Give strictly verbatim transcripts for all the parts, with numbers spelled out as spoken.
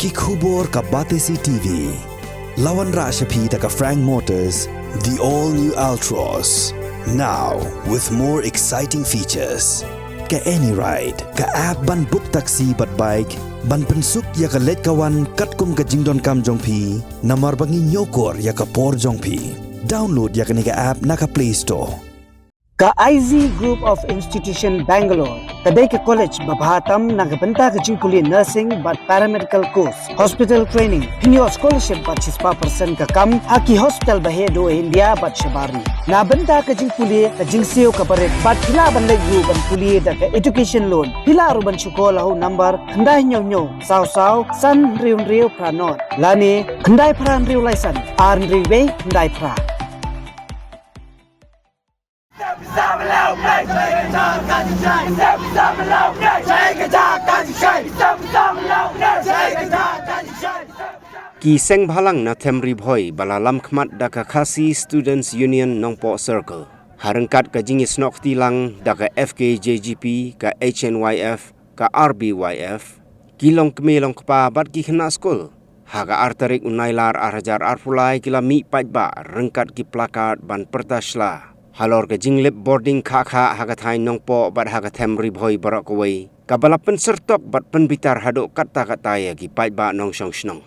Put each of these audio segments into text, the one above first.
Ki khubor ka Batesi T V. La wanrah sha phi da ka Frank Motors, the all new Altroz. Now with more exciting features. Ka AnyRide, ka app ban book taxi bad bike, ban pynsuk ïa ka leit ka wan katkum ka jingdonkam jong phi, namar ba ngi ñiewkor ïa ka por jong phi. Download ïa kane ka app na ka Play Store. Ka I Z Group of Institution Bangalore ka dei ka college ba bha tam na ka bynta ka jingpule nursing bad paramedical course, hospital training, pynïoh scholarship bad shispah percent ka kam ha ki hospital ba heh duh India bad shabar ri. Na bynta ka jingpule ka jingsiew ka barit bad phi lah ban leit ruh ban pule da ka education loan. Phi lah ruh ban shu call ha u number khyndai hynñiew hynñiew saw saw san hynriew hynriew phra nod lane khyndai phra hynriew lai san ar hynriew wei khyndai phra. Ki seng bhalang na Them Ri Bhoi ba la lam khmat da ka Khasi Students Union Nongpoh Circle, ha ryngkat ka jingïasnoh kti lang da ka F K J G P, ka H N Y F, ka R B Y F, ki longkmie longkpa bad ki khynnah skul, ha ka ar tarik u Nailar ar hajar arphew lai ki la mih paidbah ryngkat ki placard ban pyrta shla halor ka jinglip boarding khah khah ha ka thaiñ Nongpoh bad ha ka Them Ri Bhoi baroh kawei, kaba la pynsyrtok bad pynbitar haduh katta katta ïa ki paidbah nongshong shnong.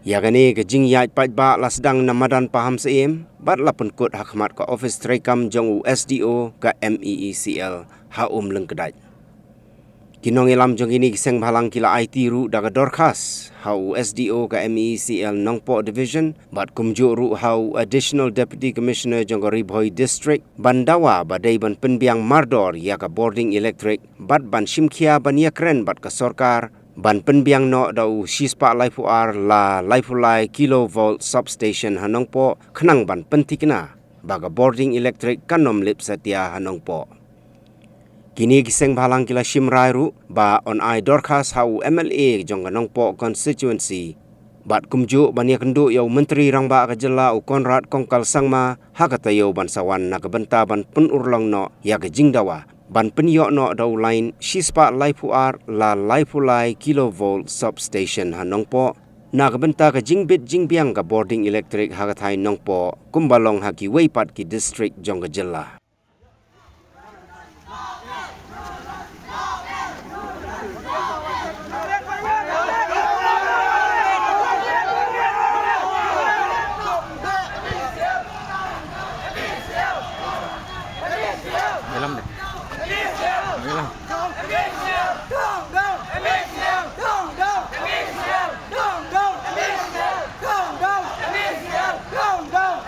Ïa kane ka jingïaid paidbah la sdang na madan Pahamsyiem bad la pynkut ha khmat ka ophis treikam jong u S D O ka M E E C L ha Umlyngkdait. Ki nongïalam jong kine ki seng bhalang ki la aiti ruh da ka dorkhas ha u S D O ka M E E C L Nongpoh Division bad kumjuh ruh ha u Additional Deputy Commissioner jong ka Ri Bhoi District ban dawa ba dei ban pynbiang mardor ïa ka boarding elektrik bad ban shimkhia ban ïakren bad ka sorkar ban pynbiang noh da u shispah laiphew ar la laiphew lai kilovolt substation ha Nongpoh khnang ban pynthikna ba ka boarding elektrik kan ym lip satia ha Nongpoh. Kine ki seng bhalang ki la shim rai ruh ba yn ai dorkhas ha u M L A jong ka Nongpoh constituency bad kumjuh ban ïakynduh ïa u Myntri Rangbah ka jylla u Conrad Kongkal Sangma ha ka taïew ban sa wan na ka bynta ban pynurlong noh ïa ka jingdawa ban pynïoh noh da u lain shispah laiphew ar la laiphew lai kilovolt substation ha Nongpoh na ka bynta ka jingbit jingbiang ka boarding elektrik ha ka thaiñ Nongpoh kumba long ha kiwei pat ki district jong ka jylla. Dalam deh. Dalam. Down, down. Down, down. Down, down. Down, down. Down, down.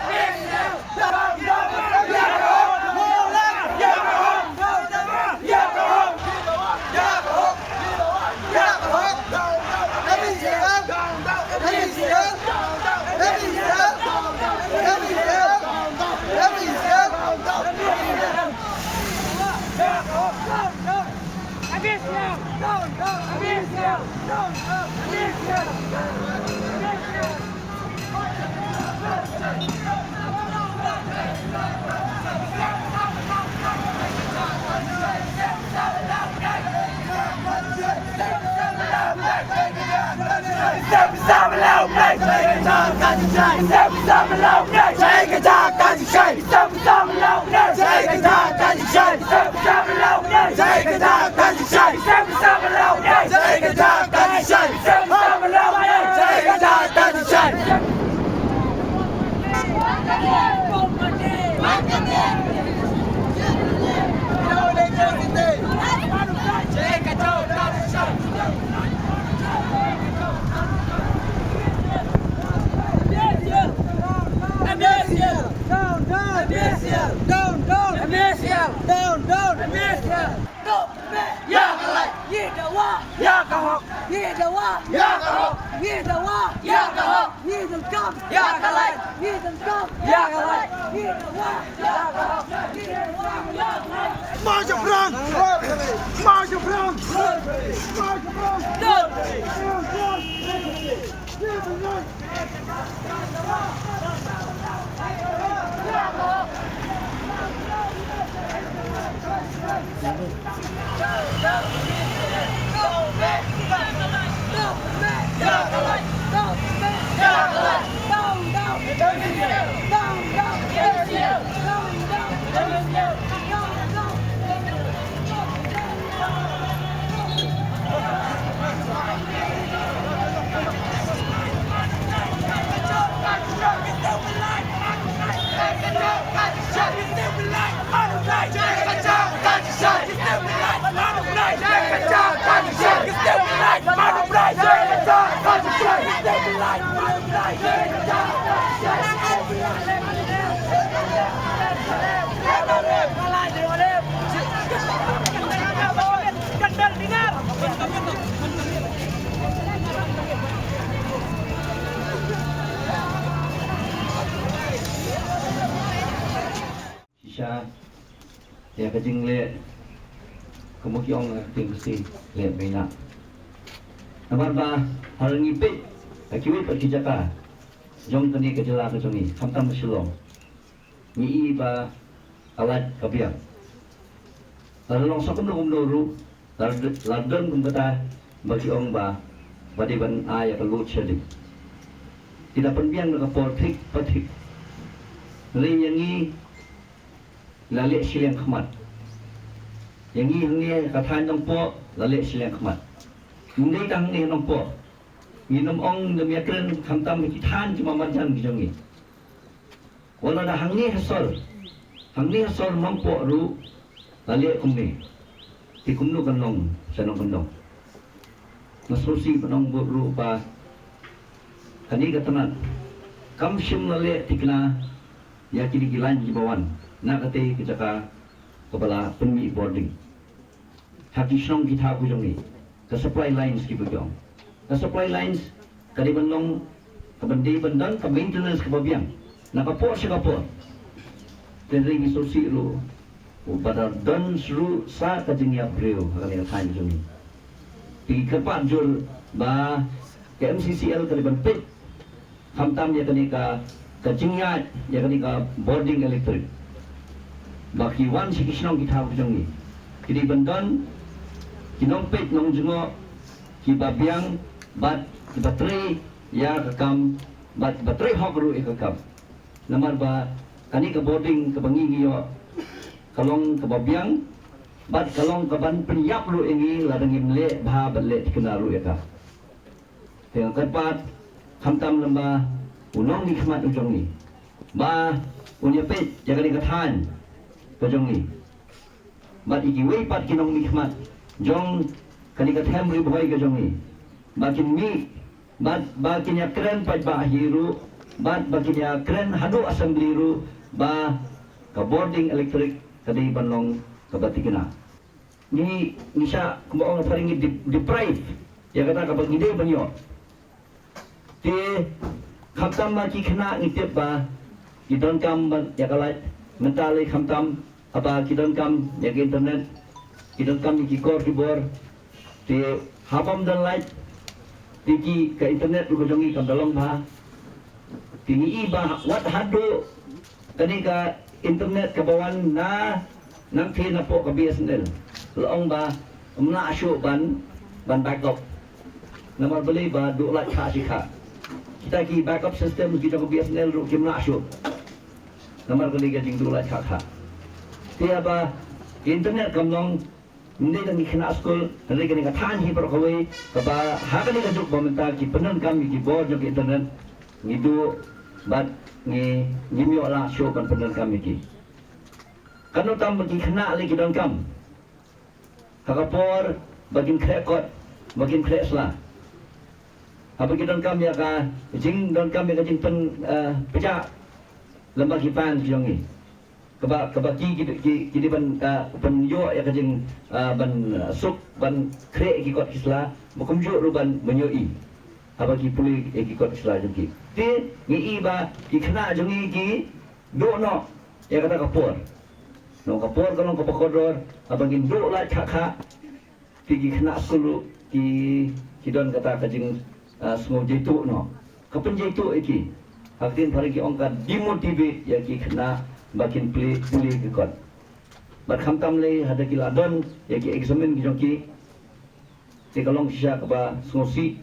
Ïa ka lait. Ngi dawa. Ïa ka hok. Ngi dawa. Ïa ka hok. Ngi dawa. Ïa ka hok. Ngi donkam. Ïa ka lait. Ngi donkam. Ïa ka lait. Ngi dawa. Ïa ka hok. Ngi dawa. Ïa ka lait. March of Rang! March of Rang! March of Rang! Ïa ka jingleh, kumba ki ong, ka jingleh bina. Namar ba ha ngi peit ha kiwei pat ki jaka jong kane ka jylla ka jong ngi, khamtam Shillong, ngi i ba ka lait ka biang. Lada long sa kumno kumno ruh, lada, lada don kum kata ba ki ong ba, ba dei ban ai ïa ka load shedding. Ki da pynbiang da ka por thik pa thik. Hynrei ïa ngi la leh shiliang khmat. Ïa ngi hangne ka thaiñ Nongpoh la leh shiliang khmat. Ym dei tang hangne Nongpoh. Ngin ym ong, ngin ym ïakren khamtam ki thaiñ ki marjan ki jong ngi. Wat la da hangne ha sor, hangne ha sor Nongpoh ruh la leh kumne. Te kumno kan long sha nongkyndong? Nga sngewsih ban ong bud ruh ba kane ka tnat kam shym la leh thikna ïa kine ki lain kiba wan na katei ka jaka kaba la pynmih bording ha ki shnong ki thaw ki jong ngi. Ka supply lines kiba ki ong, ka supply lines ka dei ban long, ka ban dei ban don ka maintenance kaba biang na ka por sha ka por. Te hynrei ngi sngewsih ruh ba da don ruh sa ka jingïap briew ha kane ka thaiñ jong ngi. Te ngi kyrpad jur ba ka M C C L ka dei ban peit khamtam ïa kane ka, ka jingïaid ïa kane ka bording electric. Ba ki wan sha ki shnong ki thaw ki jong ngi, ki dei ban don ki nongpeit nongjngoh kiba biang bad kiba trei ïa ka kam bad kiba trei hok ruh ïa ka kam. Namar ba kane ka bording kaba ngi ngi ïoh ka long kaba biang bad ka long kaban pynïap ruh ïa ngi lada ngim leh bha bad leh thikna ruh ïa ka. Te nga kyrpad khamtam lem bad u nongmihkhmat u jong ngi ba un ïa peit ïa kane ka thaiñ ka jong ngi bad ïa kiwei pat ki nongmihkhmat jong kane ka them Ri Bhoi ka jong ngi ba kin mih bad ba kin ïakren paidbah hi ruh bad ba kin ïakren haduh assembly ruh ba ka bording electric ka dei ban long kaba thikna. Ngi, ngi shah, kumba ong phareng, ngi de-, deprive ïa kata kaba ngi dei ban ïoh. Te khamtam ba ki khynnah ngi tip ba ki donkam ban ïa ka lait. Mynta lei khamtam haba ki donkam ïa ka internet, ki donkam ïa ki kor ki bor. Te haba ym don lait, te ki, ka internet ruh ka jong ngi kam da long bha. Te ngi i ba wat haduh kane ka internet kaba wan na nangtei napoh ka B S N L, la ong ba ym lah shuh ban, ban backup. Namar balei? Ba duh lait kha shi kha. Kita ki backup system ki jong ka B S N L ruh kim lah shuh. Namar kane ka jingduh lait kha kha. Te haba internet kam long, ym dei tang ki khynnah skul, hynrei kane ka thaiñ hi baroh kawei, kaba ha kane ka juk ba mynta ki pyndonkam ïa ki bor jong ki internet, ngi duh bad ngi, ngim ïoh lah shuh ban pyndonkam ïa ki. Katno tam ba ki khynnah lei ki donkam ha ka por ba kin khreh kot, ba kin khreh sla. Haba ki donkam ïa ka jingdonkam ïa ka jingpyn, eh, pynjah lem bad ki parents jong ngi. Kaba, kaba ki, ki, ki, ki dei ban, ah, ban ïoh ïa ka jing, ah, ban, ah, suk, ban khreh ki kot ki sla, ba kumjuh ruh ban, ban ïohi haba ki pule ïa ki kot ki sla jong ki. Te ngi i ba ki khynnah jong ngi ki duh noh ïa kata ka por. Noh ka por ka long kaba kordor, haba ngin duh lait kha kha. Te ki khynnah skul ruh ki, ki don kata ka jing, ah, sngew jaituh noh. Ka pynjaituh ïa ki. Ha ka ktien phareng ki ong ka demotivate ïa ki khynnah ba kin pule, pule ki kot. Bad khamtam lei haba ki la don ïa ki eksamin ki jong ki, te ka long shisha kaba sngewsih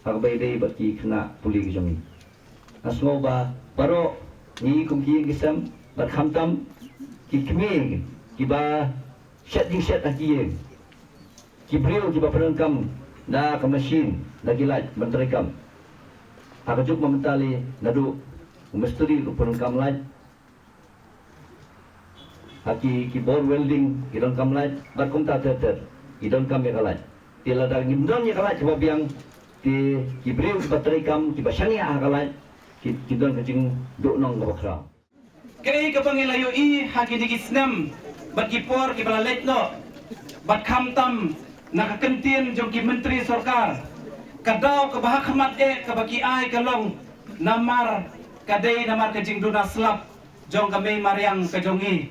ha kaba ïadei bad ki khynnah pule ki jong ngi. Nga sngew ba baroh ngi kum ki ïing ki sem bad khamtam ki kmie kiba shet jingshet ha ki ïing, ki briew kiba pyndonkam da ka machine, da ki light ban trei kam. Ha ka juk ba mynta lei naduh u mistri ruh pyndonkam light. Ha ki, ki bor welding ki donkam light, bad kumta ter ter ki donkam ïa ka light. Te lada ngim don ïa ka light kaba biang, te ki briew kiba trei kam, kiba shaniah ha ka light, ki, ki don ka jingduhnong kaba khraw. Kaei kaba ngi la ïohi ha kine ki snem bad ki por kiba la leit noh, bad khamtam na ka kyntien jong ki myntri sorkar, ka daw kaba ha khmat eh kaba ki ai ka long namar ka dei namar ka jingduna slap jong ka mei mariang ka jong ngi.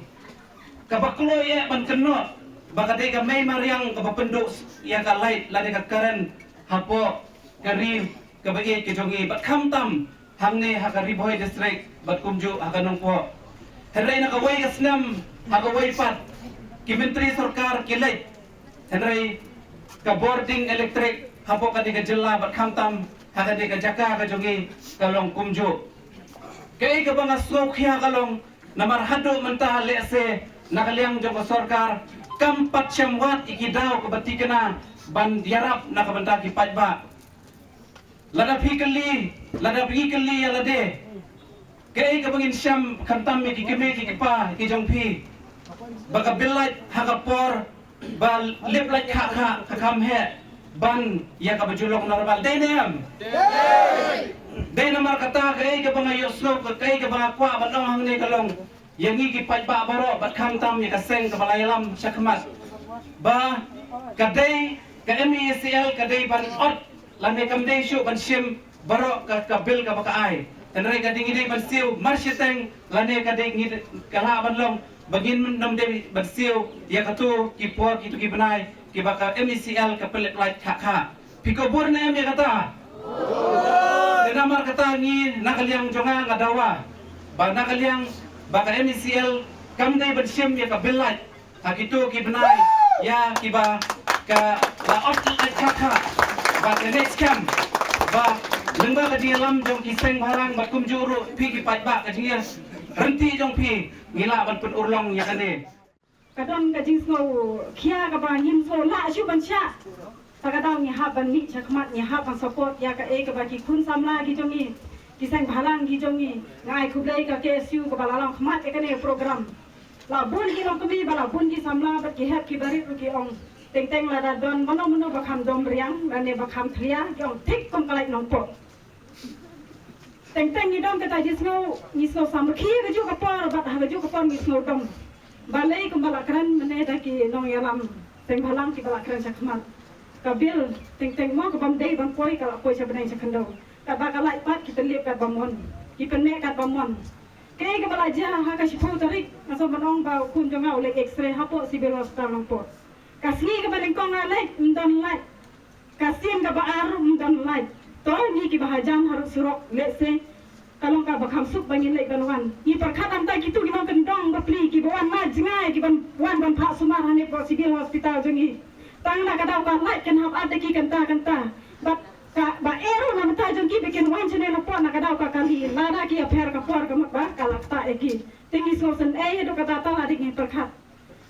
Kaba kloi eh ban kynnoh ba ka dei ka mei mariang kaba pynduh ïa ka light lane ka current hapoh ka ri kaba ïeit ka jong ngi, bad khamtam hangne ha ka Ri Bhoi District bad kumjuh ha ka Nongpoh. Hynrei na kawei ka snem ha kawei pat ki myntri sorkar ki leit, hynrei ka bording elektrik hapoh kane ka jylla bad khamtam ha kane ka jaka ka jong ngi ka long kumjuh. Kaei kaba nga sngewkhia ka long namar haduh mynta lehse na ka liang jong ka sorkar kam pat shym wad ïa ki daw kaba thikna ban ïarap na ka bynta ki paidbah. Lada phi kylli, lada phi kylli ïa lade, kaei kaba ngin shem khamtam ïa ki kmie ki kpa ki jong phi, ba ka bill light ha ka por ba lip light kha kha ka kham heh ban ïa kaba ju long normal. Dei ne em? Dei. Dei namar kata kaei kaba nga ïohsngew, kaei kaba nga kwah ban ong hangne ka long ïa ngi ki paidbah baroh bad khamtam ïa ka seng kaba la ïalam shakhmat ba ka dei ka M E E C L ka dei ban ot lane kam dei shuh ban shim baroh ka, ka bill kaba ka ai. Hynrei ka dei ngi dei ban siew mar shiteng lane ka dei ngi ka lah ban long ba ngin nym dei ban siew ïa katu ki por kitu ki bnai kiba ka M E C L ka pynlip light kha kha. Phi kubur ne em ïa kata? Te namar kata ngi na ka liang jong nga nga dawa ba na ka liang ba ka M E C L kam dei ban shim ïa ka bill light ha kitu ki bnai ïa kiba ka la ot light kha kha. Ba ka next camp ba lyngba ka jingïalam jong ki seng bhalang bad kumjuh ruh phi ki paidbah ka jingïaryntih jong phi ngi lah ban pynurlong ïa kane. Ka don ka jingsngewkhia kaba ngim sngew lah shuh ban shah. Ta ka daw ngi hap ban mih shakhmat, ngi hap ban support ïa kaei kaba ki khun samla ki jong ngi, ki seng bhalang ki jong ngi. Nga ai khublei ka K S U kaba la long khmat ïa kane program. La bun ki longkmie bad la bun ki samla bad ki hep ki barit ruh ki ong, teng teng lada don mano mano ba kham dom riang lane ba kham thlia ki ong thik kum ka light Nongpoh. Teng teng ngi don kata jingsngew, ngi sngew samrkhie kajuh ka por bad ha kajuh ka por ngi sngew dom. Balei kumba la kren mynne da ki nongïalam seng bhalang kiba la kren shakhmat, ka bill teng teng mo ka bym dei ban poi ka la poi sha bneng sha khyndew. Katba ka light pat ki pynlip katba mon, ki pynmeh katba mon. Kaei kaba la jia ha ka shiphew tarik, nga sngewbha ban ong ba u khun jong nga u leit X-ray hapoh Civil Hospital Nongpoh. Ka sngi kaba nyngkong nga leit ym don light. Ka sien kaba ar ruh ym don light. To ngi kiba hajan harud surok lehse ka long kaba kham suk ba ngin leit ban wan. Ngi pyrkhat hangta kitu ki nongkyndong bapli kiba wan na jngai kiban wan ban phah sumar hangne hapoh Civil Hospital jong ngi. Tang na ka daw ka light kan hap at da ki kynta kynta. Bad kaba eh ruh na bynta jong ki ba kin wan shane hapoh na ka daw ka kali. Lada ki ïapher ka por ka mut ba ka la ktah ïa ki. Te ngi sngewsynei haduh katta katta lada ngi pyrkhat.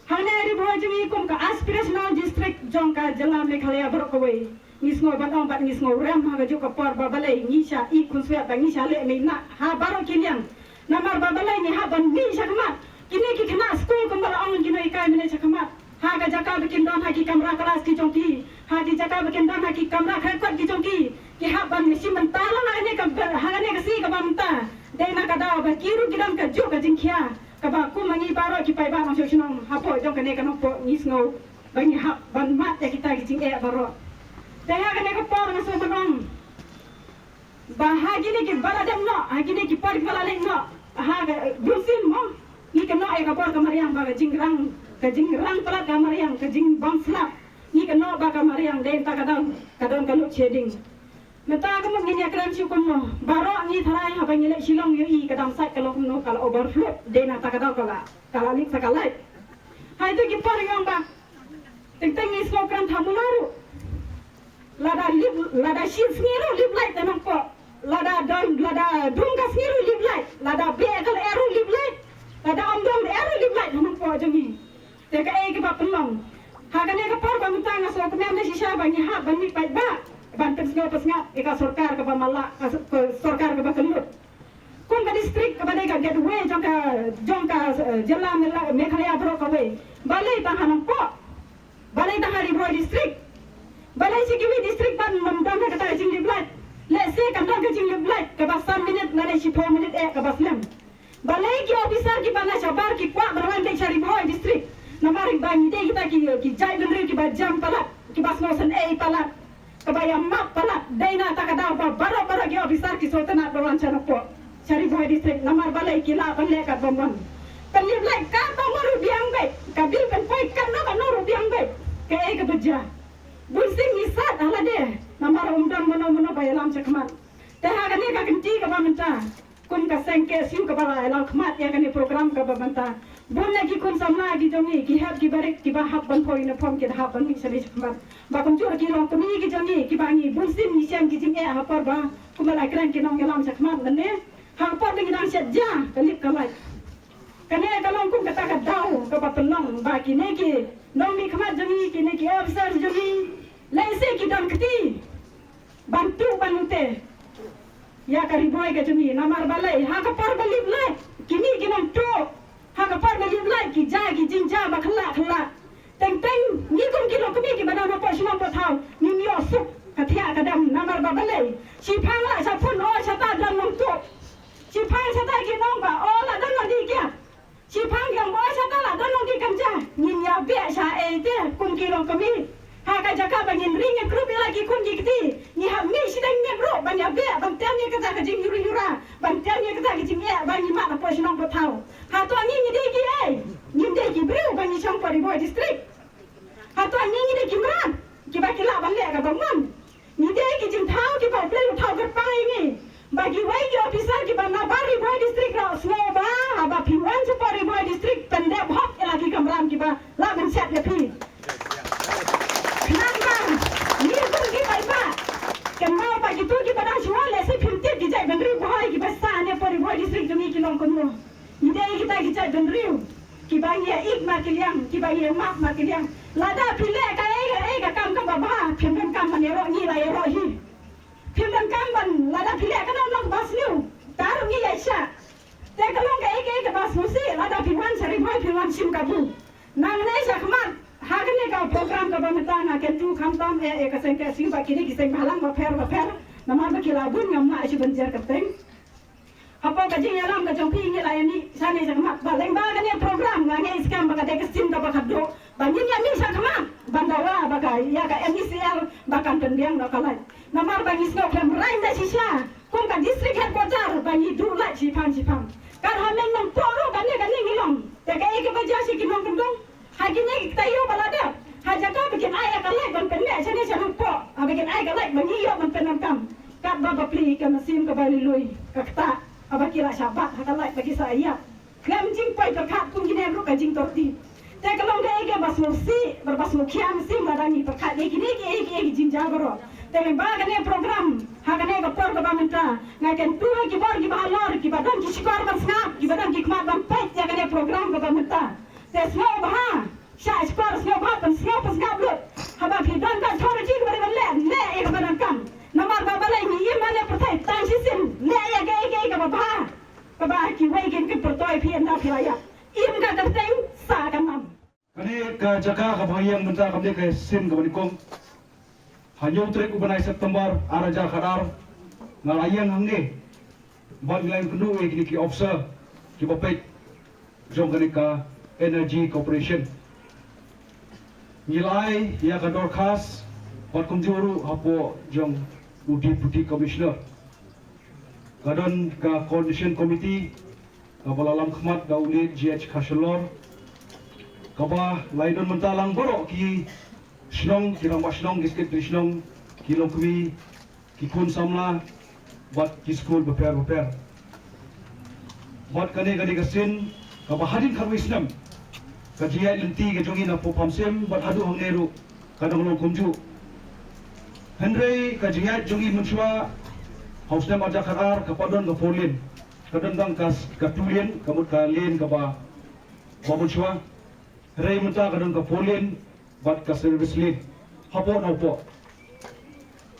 Hangne Ri Bhoi jong ngi kum ka aspirational district jong ka jylla Meghalaya baroh kawei, ngi sngew ban ong bad ngi sngew rem ha kajuh ka por ba balei ngi shah ïeh khunswet ba ngi shah leh mei na ha baroh ki liang. Namar ba balei ngi hap ban mih shakhmat. Kine ki khynnah skul kumba la ong ki nonghikai mynne shakhmat, ha ka jaka ba kin don ha ki kamra klas ki jong ki, ha ki jaka ba kin don ha ki kamra khyrdop ki jong ki, ki hap ban shim bynta lang ha kane ka, ha kane ka sngi kaba mynta. Dei na ka daw ba ki ruh ki don kajuh ka jingkhia. Kaba kum ma ngi baroh ki paidbah nongshong shnong hapoh jong kane ka Nongpoh ngi sngew ba ngi hap ban mad ïa kita ki jingeh baroh. Te ha kane ka por nga sngew ban ong ba ha kine ki ba la dep noh, ha kine ki por ki ba la leit noh, ha ka bunsien mo ngi kynnoh ïa ka bor ka mariang ba ka jingrang, ka jingrang palat ka mariang, ka jingbam slap. Ngi kynnoh ba ka mariang dei ta ka dang ka don ka lut shading. Mynta ka mut ngin ïa kren shu kumno, baroh ngi tharai haba ngi leit Shillong ïohi ka dam sait ka long kumno, ka la overflow, dei na ta ka daw ka la, ka la lip sa ka light. Hai tu ki por ïong ba teng teng ngi sngew kren thamula ruh. Lada lip, lada shi sngi ruh lip light na Nongpoh. Lada don, lada dum ka sngi ruh lip light. Lada beh ka lyer ruh lip light. Lada ym don lyer ruh lip light na Nongpoh jong ngi. Te kaei kaba pynlong ha kane ka por ba mynta nga sngewkmen da shisha ba ngi hap ban mih paidbah ban pynsngew pynsngap ïa ka sorkar kaba mala, ka s-, ka sorkar kaba kyllut. Kum ka district kaba dei ka gateway jong ka, jong ka, eh, jylla Meghala-, Meghalaya baroh kawei. Balei tang ha Nongpoh? Balei tang ha Ri Bhoi district? Balei shi kiwei district ban ym don ha kata ka jinglip light? Lehse kan don ka jinglip light kaba san minit lane shiphew minit eh kaba slem. Balei ki officer kiba na shabar ki kwah ban wan beit sha Ri Bhoi district? Namar ba ngi dei kita ki, ki jaitbynriew kiba jam palat, kiba sngewsynei palat, kaba ïa map palat. Dei na ta ka daw ba baroh baroh ki officer ki sngewtynnat ban wan sha Nongpoh, sha Ri Bhoi district. Namar balei? Ki lah ban leh katba mon. Pynlip light katba mon ruh biang beit. Kaei kaba jia? Bun sien ngi sat ha lade namar ym don mano mano ba ïalam shakhmat. Te ha kane ka kynti kaba mynta, kum ka seng KSU kaba la ïalam khmat ïa kane program kaba mynta, bun na ki khun samla ki jong ngi, ki hep ki barit kiba hap ban poi uniform ki da hap ban mih shane shakhmat. Ba kumjuh ki longkmie ki jong ngi kiba ngi bun sien ngi shem ki jingeh ha por ba kumba la kren ki nongïalam shakhmat mynne. Ha por ba ngi dang shet jia ka lip ka lait. Kane ka long kum kata ka daw kaba pynlong ba kine ki nongmihkhmat jong ngi, kine ki officer jong ngi, lehse ki don kti ban tuh ban ute ïa ka Ri Bhoi ka jong ngi. Namar balei? Ha ka por ba lip lait kine ki nongtuh, ha ka por ba lip lait ki jia ki jingjia ba khlak khlak. Teng teng ngi kum ki longkmie kiba don hapoh shnong poh thaw ngim ïoh suk ka thiah ka dam. Namar ba balei? Shiphang la sha phun, o shata don nongtuh. Shiphang shata ki nong ba o la don nongdih kiad. Shiphang ki ong ba o shata la don nongdih kynja. Ngin ïa beh sha ei te kum ki longkmie? Ha ka jaka ba ngin ring ïa krup ïa la ki khun ki kti, ngi hap mih shiteng miet ruh ban ïa beh, ban tem ïa kata ka jingïuri ïura, ban tem ïa kata ka jingeh ba ngi mad hapoh shnong poh thaw. Hato ngi ngi dei ki ei? Ngim dei ki briew ba ngi shong poh Ri Bhoi District? Hato ngi ngi dei ki mrad kiba ki lah ban leh kaba mon? Ngi dei ki jingthaw kiba U Blei u thaw kyrpang ïa ngi ba kiwei ki officer kiba na bar Ri Bhoi District ruh sngewbha haba phi wan shapoh Ri Bhoi District pyndep hok ïa la ki kamram kiba lah ban shet ïa phi. Namar ngi kum ki paidbah, kynmaw ba kito kiba dang shu wan lehse phim tip ki jaitbynriew Bhoi kiba sah ne poh Ri Bhoi District jong ngi ki long kumno. Ngi dei kita ki jaitbynriew kiba ngi ïa ïeit markylliang, kiba ngi ïa map markylliang. Lada phi leh kaei kaei ka kam kaba bha, phim donkam ban ïaroh ngi la ïaroh hi. Phim donkam ban, lada phi leh kano kano kaba sniew, ta ruh ngi ïa shah. Te ka long kaei kaei kaba sngewsih lada phi wan sha Ri Bhoi phi wan shim kabu. Nangne shakhmat ha kane ka program kaba mynta nga kyntu khamtam eh eh ka seng ka seng ba kine ki seng bhalang bapher bapher. Namar ba ki la bun ngam lah shu ban jer kyrteng. Hapoh ka jingïalam ka jong phi ngi la ïa mih shane shakhmat ba lyngba kane program nga ngeit skhem ba ka dei ka sien kaba khatduh ba ngin ïa mih shakhmat ban dawa ba ka ïa ka MeECL ba kan pynbiang noh ka lait. Namar ba ngi sngewkhlem raiñ da shisha kum ka district headquarter ba ngi duh lait shiphang shiphang. Kat ha Mengnongpoh ruh kane kane ngi long. Te kaei kaba jia sha ki nongkyndong? Ha kine ki kta ïew ba la dep, ha jaka ba kin ai ïa ka lait ban pynmih shane sha Nongpoh, haba kin ai ka lait ba ngi ïoh ban pyndonkam. Katba bapli ka mynsiem kaba lui lui, ka ktah, haba ki la shah bat ha ka lait ba ki sa ïap. Khlem jingpoi pyrkhat kum kine ruh ka jingtorti. Te ka long kaei kaba sngewsih bad ba sngewkhia mynsiem lada ngi pyrkhat ïa kine kiei kiei ki jingjia baroh. Te lyngba kane program, ha kane ka por kaba mynta, nga kyntu ïa ki bor kiba halor, kiba don ki shkor ban sngap, kiba don ki khmat ban peit ïa kane program kaba mynta. Te sngewbha, shah shkor sngewbha, pynsngew pynsngap lut. Haba phi don ka authority kaba dei ban leh, leh ïa kaba donkam. Namar ba balei ngi im ha ne pyrthei tang shisien, leh ïa kaei kaei kaba bha. Kaba kiwei kin kin pyrthei phi ynda phi la ïap. Im ka kyrteng, sah ka nam. Kane ka jaka kaba nga ïeng mynta kam dei ka sien kaba nyngkong. Ha hynñiew tarik u bnai September ar hajar khatar, nga la ïeng hangne bad ngi la ïakynduh ïa kine ki officer kiba peit jong kane ka Energy Corporation. Ngi la ai ïa ka dorkhas bad kumjuh ruh hapoh jong u Deputy Commissioner. Ka don ka Coordination Committee kaba la lam khmat da u late G H Kharshilor, kaba la ïadon mynta lang baroh ki shnong, ki rangbah shnong, ki secretary shnong, ki longkmie, ki khun samla bad ki skul bapher bapher. Bad kane ka dei ka sien kaba hadien khatwei snem ka jingïaid lynti ka jong ngi napoh Pamsem bad haduh hangne ruh ka dang long kumjuh. Hynrei ka jingïaid jong ngi mynshuwa ha u snem ar hajar khatar ka pat don ka four lane, ka don tang ka, ka two lane, ka mut ka lane kaba, ba mynshuwa. Hynrei mynta ka don ka four lane bad ka service lane hapoh Nongpoh.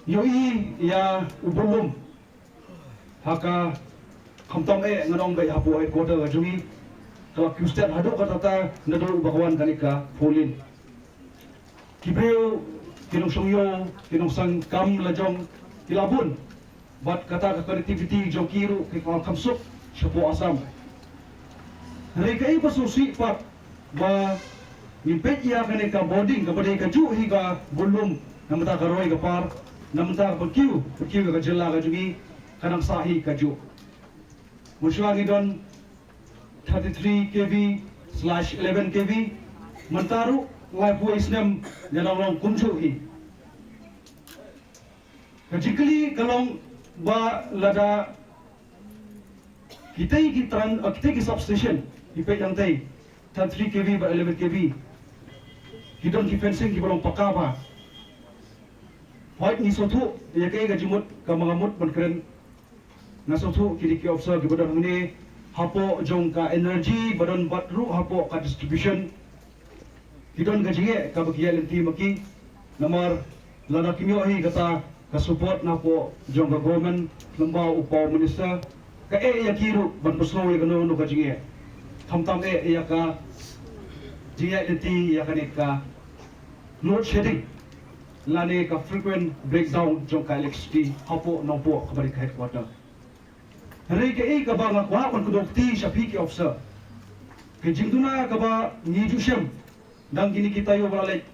Ïohi ïa u bun lum ha ka, khamtam eh ngan ong beit hapoh headquarter ka jong ngi, ka la kiew stet haduh katta katta naduh ba ka wan kane ka four lane. Ki briew, ki nongshong ïew, ki nongsang kam lajong ki la bun. Bad kata ka connectivity jong ki ruh ki kwah kham suk shapoh Assam. Hynrei kaei ba sngewsih pat ba ngin peit ïa kane ka bording kaba dei kajuh hi ka bun lum, na bynta ka roi ka par, na bynta ka pynkiew, pynkiew ïa ka jylla ka jong ngi, ka nang sah hi kajuh. Mynshuwa ngi don thirty-three K V slash eleven K V, mynta ruh Laiphew snem ïa nang long kumjuh hi. Ka jingkylli ka long ba lada kitei ki tran, uh, kitei ki substation, ki peit hangtei, thirty-three K V bad eleven K V, ki don ki fencing kiba long paka bha. Hooid ngi sngewthuh ïa kaei ka jingmut kaba nga mut ban kren. Nga sngewthuh kine ki officer kiba don hangne hapoh jong ka energy ba don bad ruh hapoh ka distribution ki don ka jingeh kaba ki ïaid lynti ma ki. Namar lada kim ïoh hi kata ka support na hapoh jong ka government lyngba u Power Minister, ka eh ïa ki ruh ban pynsngew ïa kano kano ka jingeh. Khamtam eh ïa ka jingïaid lynti ïa kane ka load shedding lane ka frequent breakdown jong ka electricity hapoh Nongpoh kaba dei ka headquarter. Hynrei kaei kaba nga kwah ban kdew kti sha phi ki officer, ka jingduna kaba ngi ju shem dang kine ki taïew ba la leit.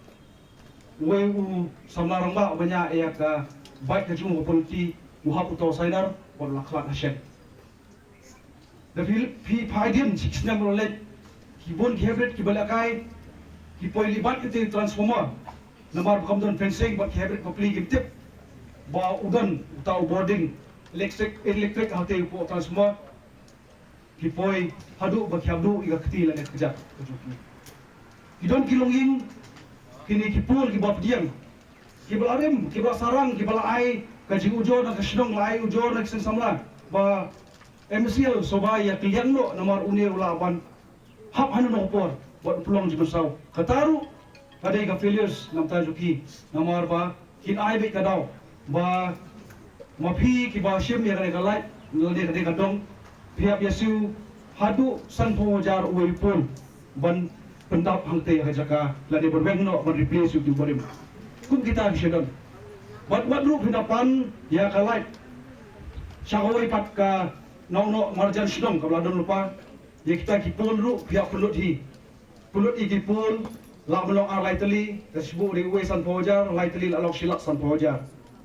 Uwei u samla rangbah uba ñiah ïa ka bike ka jong u ka pynlynti, u hap uta u Sainar bad u la khlad ha shen. Da phi, phi phai dien shi snem ba la leit, ki bun ki hybrid kiba lehkai ki poi leit bat ïa utei u transformer. Namar ba kam don fencing bad ki hybrid bapli kim tip ba u don uta u bording electric, electric ha utei u transformer. Ki poi haduh ba ki hap duh ïa ka kti lane ka kjat ka jong ki. Ki don ki longïing, kine ki pole kiba pdiang, kiba la rim, kiba la sarang, kiba la ai ka jingujor na ka shnong, la ai ujor na ki seng samla ba M C L sngewbha ïa kylliang noh namar une u lah ban hap hano hano ka por bad u pynlong jingmynsaw. Kata ruh ka dei ka failures na bynta jong ki, namar ba kin ai beit ka daw ba ma phi kiba shim ïa kane ka light lane kane ka dong, phi hap ïa siew haduh sanphew hajar uwei u pole ban pyndap hangtei ha ka jaka lane ban weng noh ban replace ïa uto u barim. Kum kita ki sha don. Bad wat ruh phin da pan ïa ka light sha kawei pat ka nongnoh marjan shnong kaba la don lypa. Ïa kita ki pole ruh phi hap pynlut hi. Pynlut ïa ki pole, lah ban long ar lai tylli, ka shibun dei uwei sanphew hajar, lai tylli lah long shi lak sanphew hajar.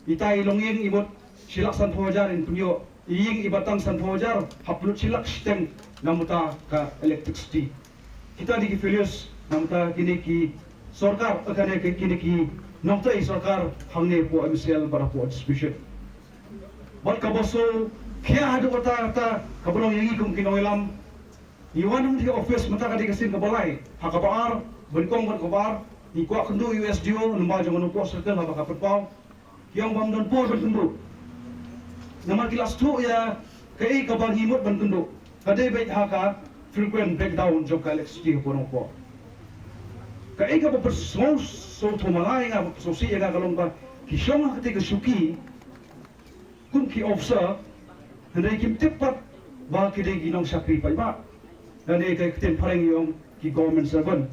Ita i longïing i mut shi lak sanphew hajar in pynïoh, i ïing iba tang sanphew hajar, hap pynlut shi lak shiteng na bynta ka electricity. Kita dei ki failures na bynta kine ki sorkar, eh, kane ki, kine ki nongtrei sorkar hangne hapoh M C L bad hapoh distribution. Bad kaba sngewkhia haduh katta katta kaba long ïa ngi kum ki nongïalam. Ngi wan hangne ha office mynta ka dei ka sien kaba lai. Ha kaba ar, ba nyngkong bad kaba ar, ngi kwah kynduh ïa u S D O lyngba jong u Nongpoh Circle haba ka pynpaw. Ki ong ba ym don por ban kynduh. Namar ki la sngewthuh ïa kaei kaba ngi mut ban kynduh. Ka dei beit ha ka frequent breakdown jong ka electricity hapoh Nongpoh. Kaei kaba pynsngewsih, sngewthuh ma nga, ïa nga, pynsngewsih ïa nga ka long ba ki shong ha katei ka shuki kum ki officer, hynrei kim tip pat ba ki dei ki nongshakri paidbah. Lane ka ktien phareng ïa ong ki government servant.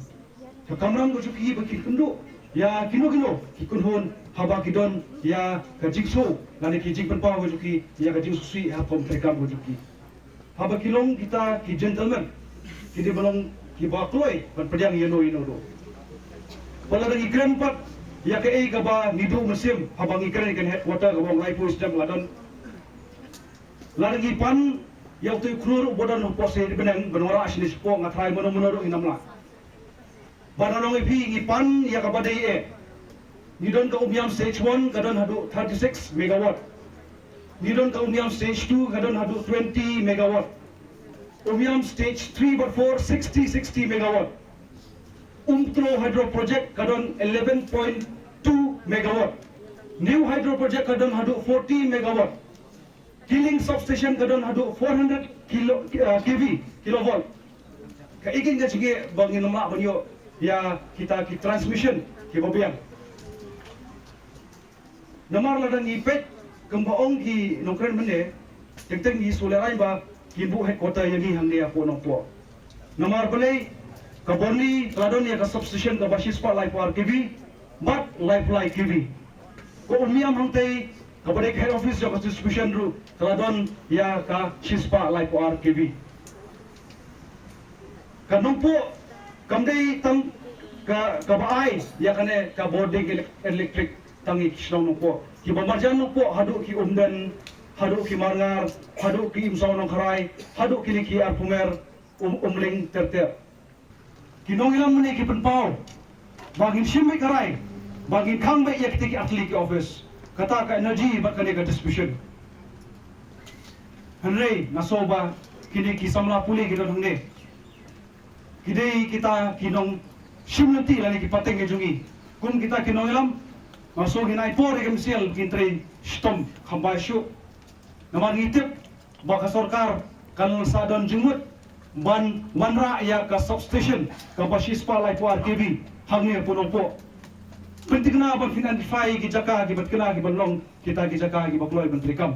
Ka kamram ka jong ki ba kin kynduh ïa kino kino ki kynhun haba ki don ïa ka jingsngew lane ki jingpynpaw ka jong ki ïa ka jingsngewsih ha ka kam treikam ka jong ki. Haba ki long kita ki gentleman, ki dei ban long kiba kloi ban pdiang ïano ïano ruh. Ba lada ngi kren pat ïa kaei kaba ngi duh mynsiem haba ngi kren ïa ka headquarter kaba ong laiphew snem la don. Lada ngi pan ïa uto u khlur uba don hapoh Shree Bneng ban wanrah shane shapoh, nga tharai mano mano ruh ngin ym lah. Bad nga ong ïa phi, ngi pan ïa kaba dei eh. Ngi don ka Umiam stage one ka don haduh thirty-six megawatt. Ngi don ka Umiam stage two ka don haduh twenty megawatt. Umiam stage three bad four, sixty, sixty megawatt. Umtlow hydro project ka don eleven point two megawatt. New hydro project ka don haduh forty megawatt. Kiling substation ka don haduh four hundred kilo, uh, K V, kilovolt. Kaei kine ka jingeh ba ngin ym lah ban ïoh ïa kita ki transmission kiba biang. Namar lada ngi peit kumba ong ki nongkren mynne, teng teng ngi sngewlehrain ba kin buh headquarter ïa ngi hangne hapoh Nongpoh. Namar balei, ka Byrni ka la don ïa ka substation kaba shispah laiphew ar K V bad laiphew lai K V. Ka Umiam hangtei kaba dei ka head office jong ka distribution ruh ka la don ïa ka shispah laiphew ar K V. Ka Nongpoh kam dei tang ka, kaba ai ïa kane ka bording elek-, electric tang ïa ki shnong Nongpoh. Kiba marjan Nongpoh haduh ki Umden, haduh ki Marngar, haduh ki Imsaw Nongkharai, haduh kine ki Arphumer, Um, Umling ter ter. Ki nongïalam mynne ki pynpaw ba ngin shim beit ka rai ba ngin khang beit ïa kita ki artylli ki office. Kata ka energy bad kane ka distribution. Hynrei nga sngew ba kine ki samla pule ki don hangne ki dei kita ki nongshim lynti lane ki pateng ki jong ngi. Kum kita ki nongïalam, nga sngew ngin ai por ïa ka M C L ba kin trei shitom kham bha shuh. Namar ngi tip ba ka sorkar kan sa don jingmut ban wanrah ïa ka substation kaba shispah laiphew ar K V hangne hapoh Nongpoh. Pynthikna ban pynidentified ki jaka kiba thikna kiban long kita ki jaka kiba kloi ban treikam.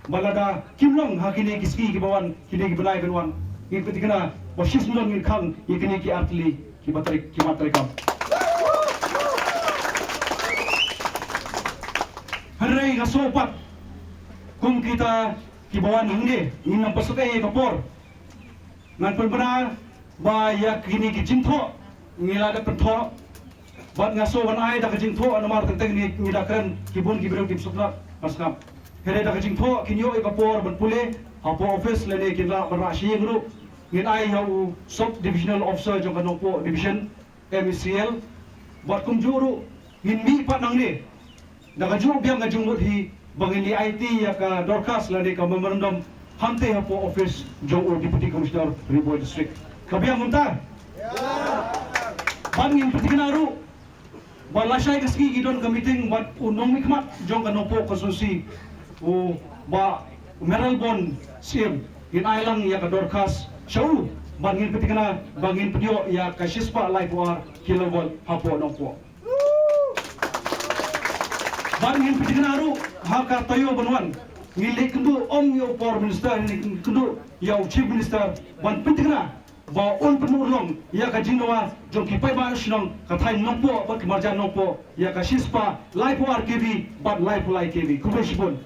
Ba lada kim long ha kine ki sngi kiba wan, kine ki bnai ban wan, ngin pynthikna ba shisyndon ngin khang ïa kine ki artylli kiba trei, kiba treikam. Hynrei nga sngew pat kum kita kiba wan hangne, ngin ym pynsuh ïa ka por. Ngan pynbna ba ïa kine ki jingthoh ngi la dep pynthoh. Bad nga sngew ban ai da ka jingthoh namar teng teng ngi, ngi da kren ki bun ki briew kim sngap, ban sngap. Hynrei da ka jingthoh kin ïoh ïa ka por ban pule hapoh office lane kin lah ban rah sha ïing ruh. Ngin ai ïa u Sub Divisional Officer jong ka Nongpoh Division, M E C L. Bad kumjuh ruh ngin mih pat nangne da kajuh biang ka jingmut hi ba ngin ïa aiti ïa ka dorkhas lane ka memorandum hangtei hapoh office jong u Deputy Commissioner Ri Bhoi District. Ka biang kumta? Bad ngin pynthikna ruh ba lashai ka sngi ki don ka meeting bad u nongmihkhmat jong ka Nongpoh constituency, u Bah Mayralborn Syiem, ngin ai lang ïa ka dorkhas sha u bad ngin pynthikna ba ngin pynïoh ïa ka shispah laiphew ar kilovolt hapoh Nongpoh. Bad ngin pynthikna ruh ha ka taïew ban wan, ngin leit kynduh ym ïa u por minister, ngin leit kynduh ïa u Chief Minister ban pynthikna ba un pynurlong ïa ka jingdawa jong ki paidbah shnong ka thaiñ Nongpoh bad ki marjan Nongpoh ïa ka shispah laiphew ar K V bad laiphew lai K V. Khublei shibun.